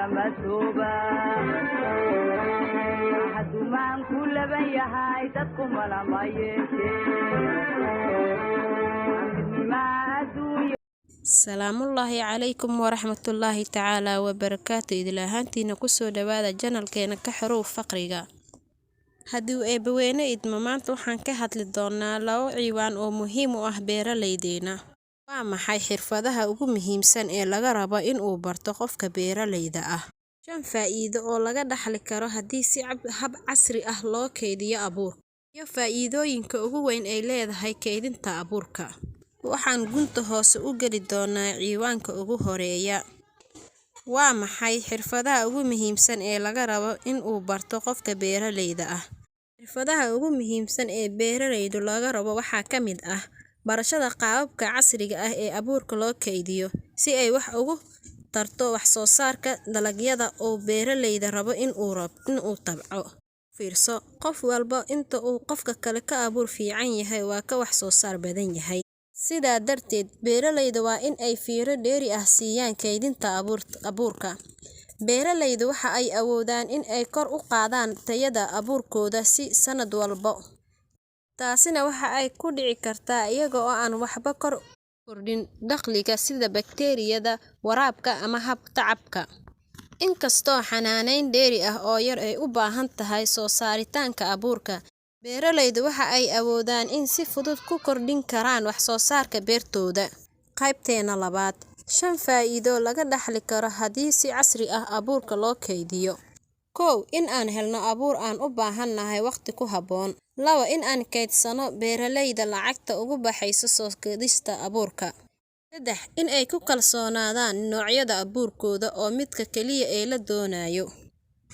Madooba hadumaan ku laban yahay, dadku malama yeeshee midnima adduunya. Salaamullaahi calaykum waraxmatullaahi tacaala wabarakaatu. Idil ahaantiina kusoo dhawaada channelkeena Ka Xorow Faqriga. Haddii uu Eebbaweyne idmo, maanta waxaan ka hadli doonaa labo ciwaan oo muhiim u ah beeraleydeena. Waa maxay xirfadaha ugu muhiimsan ee laga rabo in uu barto qofka beeraleyda ah? Shan faa'iido oo laga dhaxli karo haddii si hab casri ah loo kaydiyo abuurka. Iyo faa'iidooyinka ugu weyn ay leedahay kaydinta abuurka. Waxaan gunta hoose u geli doonaa ciwaanka ugu horeeya. Waa maxay xirfadaha ugu muhiimsan ee laga rabo in uu barto qofka beeraleyda ah? Xirfadaha ugu muhiimsan ee beeraleydu laga rabo waxaa ka mid ah barashada qaababka casriga ah ee abuurka loo kaydiyo si ay wax ugu tarto wax soo saarka dalagyada oo beeraleyda rabo in uu tabco. Fiirso, qof walba inta uu qofka kale ka abuur fiican yahay waa ka wax soo saar badan yahay. Sidaa darteed, beeraleyda waa in ay fiiro dheeri ah siiyaan kaydinta abuurka. Beeraleydu waxa ay awoodaan in ay kor u qaadaan tayada abuurkooda si sanad walba. Taasina waxa ay ku dhici kartaa iyaga oo aan waxba ku kordhin dakhliga sida bakteeriyada waraabka ama habka tacabka. Inkastoo xanaaneyn dheeri ah oo yar ay u baahan tahay soo saaritaanka abuurka, beeraleydu waxa ay awoodaan in si fudud ku kordhin karaan wax soo saarka beertooda. Qaybteena labaad, shan faa'iido laga dhaxli karo haddii si casri ah abuurka loo kaydiyo. 1, in aan helno abuur aan u baahannahay waqti ku habboon. 2, in aan kaydsano beeraleyda lacagta ugu baxaysa soo gadista abuurka. 3, in ay ku kalsoonaadaan noocyada abuurkooda oo midka keliya ee la doonayo.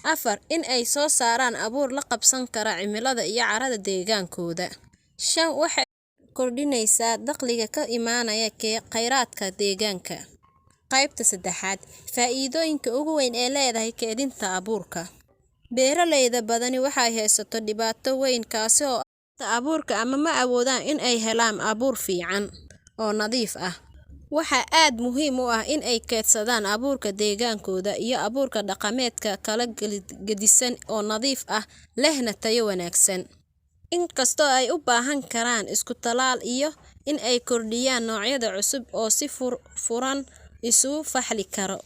4, in ay soo saaraan abuur la qabsan kara cimilada iyo carrada deegaankooda. 5, waxay kordhinaysaa dakhliga ka imanaya kheyraadka deegaanka. Qaybta saddexaad, faa'iidooyinka ugu weyn ee leedahay kaydinta abuurka. Beeraleyda badani waxay haysato dhibaato weyn kaasi oo abuurka ama ma awoodaan in ay helaan abuur fiican oo nadiif ah. Waxaa aad muhiim u ah in ay kaydsadaan abuurka deegaankooda iyo abuurka dhaqameedka kala gedisan oo nadiif ah lehna tayo wanaagsan. Inkastoo ay u baahan karaan isku tallaal iyo in ay kordhiyaan noocyada cusub oo si furan isugu faxli karo.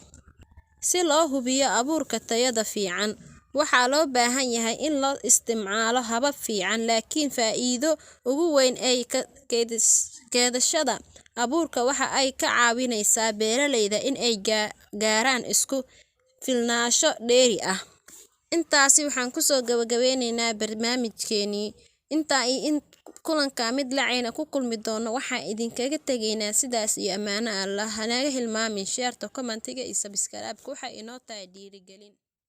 Si loo hubiyo abuurka tayada fiican, waxaa loo baahan yahay in la isticmaalo habab fiican, laakiin faa'iidada ugu weyn ee kaydashada abuurka waxa ay ka caawinaysaa beeralayda in ay gaaraan isku filnaansho dheeri ah. Intaasi waxaan kusoo gabagabeyneynaa barnaamijkeenii. Intaa iyo in kulanka mid lacayna ku kulmi doono, waxaan idinkaga tegaynaa sidaas iyo ammaano Allah. Hanaga hilmaamin shareta, commentiga iyo subscribe-ka, waxay inoo tahay dhiirigelin.